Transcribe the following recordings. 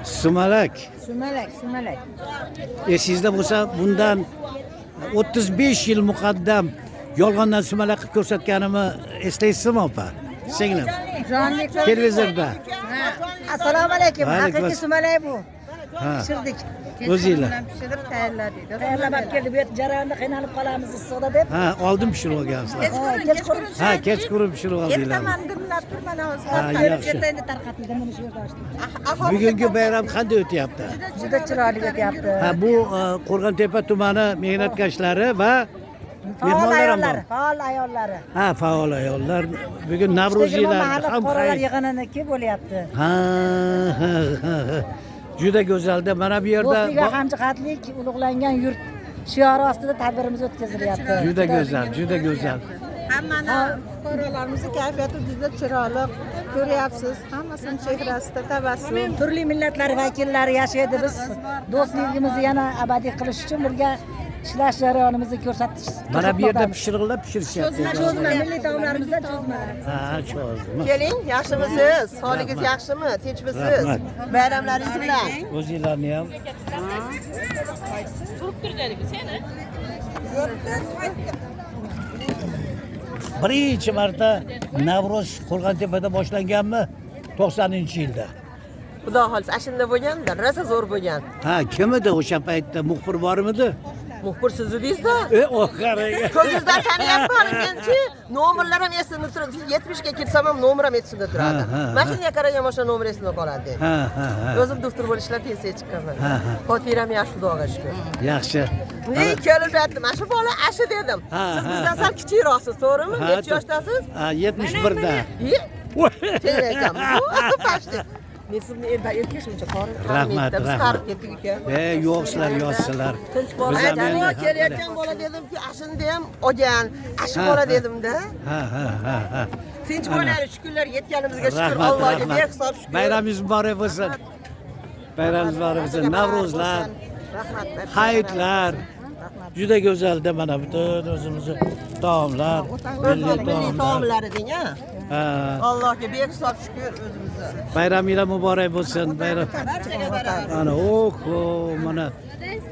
Sumalak. Sumalak, sumalak. Esingizda bo'lsa, bundan 35 yil muqaddam yolg'ondan sumalak qilib ko'rsatganimni eslaysizmi, opa? Singlim. Jonli. Televizorda. Assalomu alaykum. Va alaykum Haqiqiy sumalak bu. Ha. Pishirdik. O'zinglar. Pishirib tayyorladik. Tayyorlab olib keldik. Bu yerda jarayonda qiynalib qolamiz issiqda deb. Ha, oldin pishirib olgansizlar. Kechqurun. Ha, kechqurun pishirib oldinglar. Ertaman dimlab tur mana hozir. Ha, Kelib yaxshi. yerda endi tarqatildi. Mana shu yerda ochdik. Bugungi bayram qanday o'tyapti? Juda chiroyli o'tyapti. Ha, bu Qo'rg'ontepa tumani mehnatkashlari va Faol mehmonlar ham bor. ayollari, faol ayollari. Ha, faol ayollar. Bugun Yigirma Navro'ziylar mahalla ham fuqarolar hayit. yig'ininiki bo'lyapti. Ha, ha, ha, ha. Juda go'zalda. Mana bu yerda Do'stlik va hamjihatlik ulug'langan yurt shiori ostida tadbirimiz o'tkazilyapti. Juda go'zal, juda go'zal. Hammani fuqarolarimizni kayfiyati juda chiroyli ko'ryapsiz. Hammasini chehrasida tabassum. Turli millatlar vakillari yashaydi. Biz do'stligimizni yana abadiy qilish uchun birga ishlash jarayonimizni ko'rsatish. Mana bu yerda pishiriqlar pishirishyapti. Cho'zma, milliy taomlarimizdan cho'zma. Ha, cho'zma. Keling, yaxshimisiz? Sog'ligingiz yaxshimi? Tinchmisiz? Rahmat. Bayramlaringiz bilan. O'zinglarni ham. Birinchi marta Navro'z Qo'rg'ontepada boshlanganmi? 90-yilda. Xudo xohlasa, ashunda bo'lganda, rosa zo'r bo'lgan. Ha, kim edi o'sha paytda muxbir bormidi? Muxbir siz edingiz-da. E, o qarang. Ko'zingizdan taniyapman menchi. Nomerlar ham esimda turadi. 70 ga kelsam ham nomer ham esimda turadi. Ha, ha, ha. Mashinaga qaragan mashina nomer esimda qoladi. Ha, ha, ha. O'zim doktor bo'lib ishlab pensiyaga chiqqanman. Ha, ha. Xotiram yaxshi, Xudoga shukur. Yaxshi. Ne kelib aytdim, ana shu bola ashu dedim. Ha, Siz ha, bizdan ha. sal kichikroqsiz, to'g'rimi? Ha, Necha yoshdasiz? Ha, 71da. Ye? Sen ekanmi? Pashti. Men sizni erkashimcha qorin. Rahmat, Biz rahmat. qarib ketdik uka. E, yo'q, sizlar yoshsizlar. Tinch bola. Biz ham endi- Kelayotgan bola dedimki, ashunda ham olgan, ashu Ha, bola ha. dedimda. Ha, ha, ha, ha. Tinch Ana. bo'laylik, shu kunlar yetganimizga shukur, Rahmat, Allohga rahmat. behisob shukur. Bayramingiz muborak bo'lsin. Bayramingiz muborak bo'lsin. Navro'zlar, Rahmat. hayitlar. Juda go'zalda mana butun o'zimizni taomlar, milliy Milliy taomlar. taomlari deng, ha? Ha. Allohga behisob shukur o'zimizni. Bayraminglar muborak bo'lsin. Bayram. Barchaga barakot. Ana, oho, mana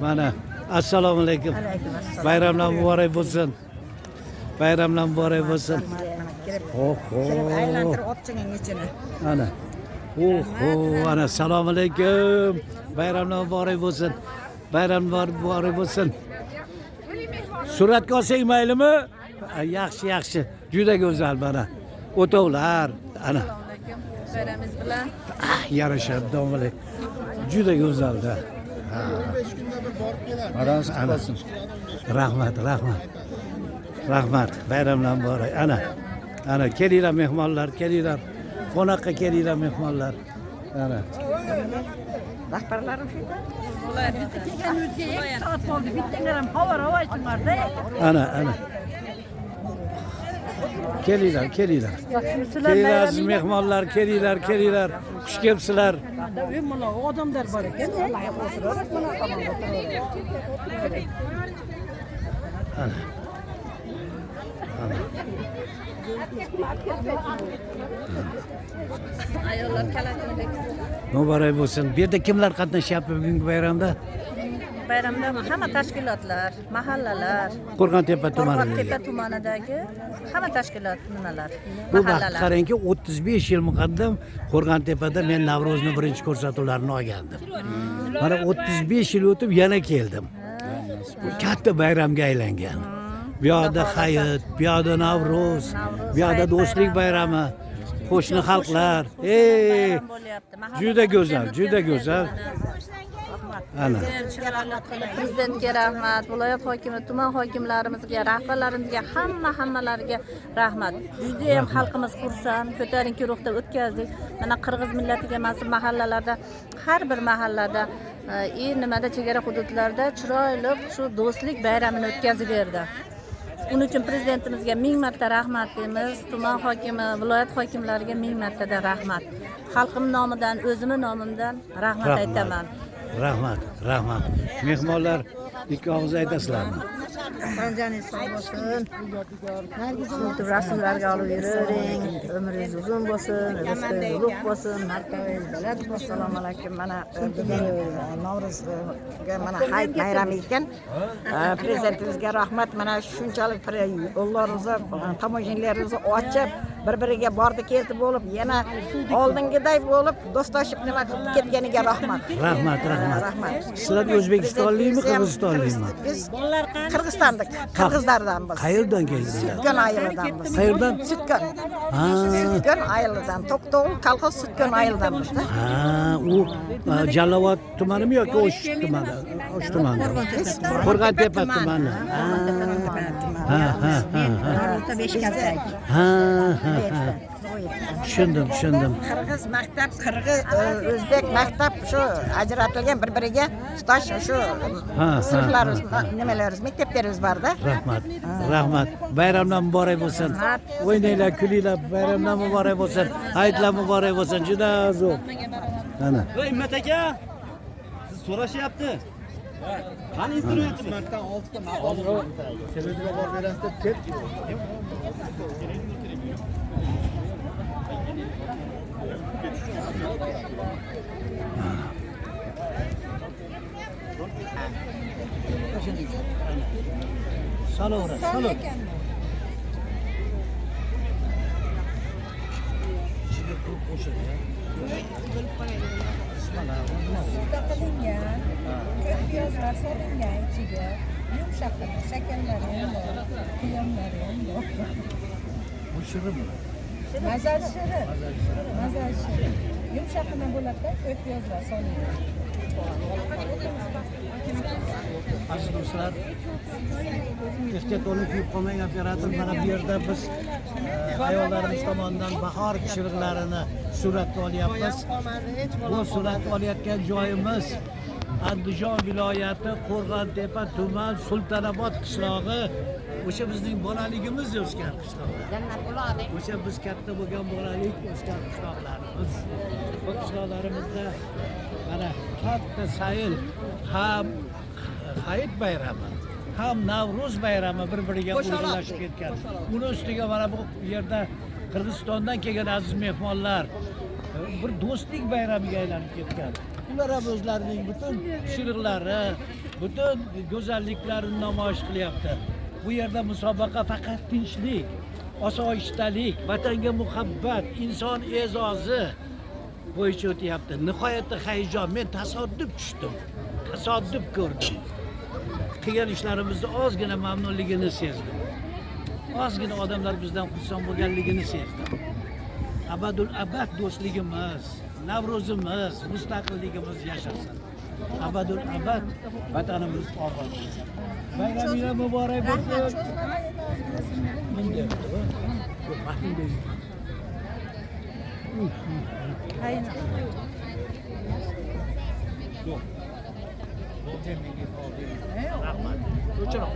mana. Assalomu alaykum. Bayramlar muborak bo'lsin. Bayramlar muborak bo'lsin. Oho. Aylantirib olib chiqing ichini. Ana. Oho, ana assalomu alaykum. Bayramlar muborak bo'lsin. Bayramlar muborak bo'lsin. Suratga olsak maylimi? Ha, yaxshi, yaxshi. Juda go'zal mana. O'tovlar, ana. Bayramingiz bilan. Ah, yarashadi, domla. Juda go'zalda. Ha. Ana. Rahmat, rahmat. Rahmat. Bayramlar muborak. Ana. Ana kelinglar mehmonlar, kelinglar. Qo'noqqa kelinglar mehmonlar. Ana. Ana, ana. Kelinglar, kelinglar. Kelinglar aziz mehmonlar, kelinglar, kelinglar. Xush kelibsizlar. Odamlar bor ekan. Ana. Ana. Ayollar kalatini. Muborak bo'lsin. Bu yerda kimlar qatnashyapti bugungi bayramda? Bayramda hamma tashkilotlar, mahallalar, Qo'rg'ontepa tumanidagi. Qo'rg'ontepa tumanidagi hamma tashkilot nimalar, Bu vaqt mahallalar. qarangki, 35 yil muqaddam Qo'rg'ontepada men Navro'zni birinchi ko'rsatuvlarini olgandim. Mana 35 yil o'tib yana keldim. Bu katta bayramga aylangan. Bu yoqda hayit, bu yoqda Navro'z, bu yoqda do'stlik bayrami, qo'shni xalqlar. Ey, Bayram bo'lyapti. Mahallalar juda go'zal, juda go'zal. Ana. Prezidentga rahmat, viloyat hokimi, tuman hokimlarimizga, rahbarlarimizga, hammalariga rahmat. Juda ham xalqimiz xursand, ko'tarinki ruhda o'tkazdik. Mana qirg'iz millatiga mansub mahallalarda, har bir mahallada, nimada chegara hududlarda chiroyli shu do'stlik bayramini o'tkazib berdi. Uning uchun prezidentimizga 1000 marta rahmat deymiz, tuman hokimi, viloyat hokimlariga 1000 martadan rahmat. Xalqim nomidan, o'zimni nomimdan rahmat aytaman. Rahmat, rahmat. Mehmonlar, Ikki og'iz aytasizlarmi? Joningiz sog' bo'lsin. Shu rasmlarga olib yuravering. Umringiz uzun bo'lsin, rizqingiz ulug' bo'lsin, martabangiz baland bo'lsin. Assalomu alaykum. Mana bugun Navro'zga mana hayit bayrami ekan. Prezidentimizga rahmat. Mana shunchalik yo'llarimizni, tomoshabinlarimizni ochib, bir-biriga bordi keldi bo'lib, yana oldingiday bo'lib, do'stlashib nima qilib ketganiga rahmat. Rahmat, rahmat. Rahmat. Sizlar O'zbekistonlikmi, Qirg'izistonlikmi? Biz Qirg'izistondik. Qirg'izlardan biz. Qayerdan keldinglar? Sutkon ayilidan biz. Qayerdan? Sutkon. Ha. Sutkon ayilidan. To'qto'g'il kolxoz Sutkon ayilidan biz. Ha, u Jalolobod tumanimi yoki O'sh tumani? O'sh tumani. Qo'rg'ontepa tumani. Ha, ha, ha, ha. Ha, ha, ha. Tushundim, tushundim. Qirg'iz maktab, qirg'iz o'zbek maktab shu ajratilgan bir-biriga tutash shu sinflarimiz, nimalarimiz, maktablarimiz borda. Rahmat, rahmat. Bayramlar muborak bo'lsin. O'ynanglar, kulinglar, bayramlar muborak bo'lsin. Hayitlar muborak bo'lsin. Juda zo'r. Mana. Voy Himmat aka, siz so'rashyapti. Qani instrumentimiz? Solavera, solavera. Ichiga ko'p qo'shadi. Suvda qilingan, ko'k piyozlar solingan ichiga, yumshoqqina shakarlari ham bor, quyonlari ham bor. Bu shirinmi? Mazali shirin. Mazali shirin. Yumshoqqina bo'ladi-da, ko'k piyozlar solingan. Aziz do'stlar, ehtiyot bo'lib kuyib qolmang operator. Mana bu yerda biz ayollarimiz tomonidan bahor pishiriqlarini suratga olyapmiz. Bu suratga olayotgan joyimiz Andijon viloyati Qo'rg'ontepa tuman Sultonobod qishlog'i. O'sha bizning bolaligimiz o'sgan qishloqlar. O'sha biz katta bo'lgan bolalik o'sgan qishloqlarimiz. Bu qishloqlarimizda mana katta sayl, ham hayit bayrami, ham Navro'z bayrami bir-biriga uyg'unlashib ketgan. Uni ustiga mana bu yerda Qirg'izistondan kelgan aziz mehmonlar bir do'stlik bayramiga aylanib ketgan. Ular ham o'zlarining butun pishiriqlari, butun go'zalliklarini namoyish qilyapti. Bu yerda musobaqa faqat tinchlik, osoyishtalik, vatanga muhabbat, inson e'zozi bo'yicha o'tyapti. Nihoyatda hayajon. Men tasodif tushdim. Tasodif ko'rdim. Qilgan ishlarimizni ozgina mamnunligini sezdim. Ozgina odamlar bizdan xursand bo'lganligini sezdim. Abadul abad do'stligimiz, Navro'zimiz, mustaqilligimiz yashasin. Abadul abad vatanimiz obod bo'lsin. Bayramingiz muborak bo'lsin. Bunday. Yo'q. Rahmat. O'chiroq.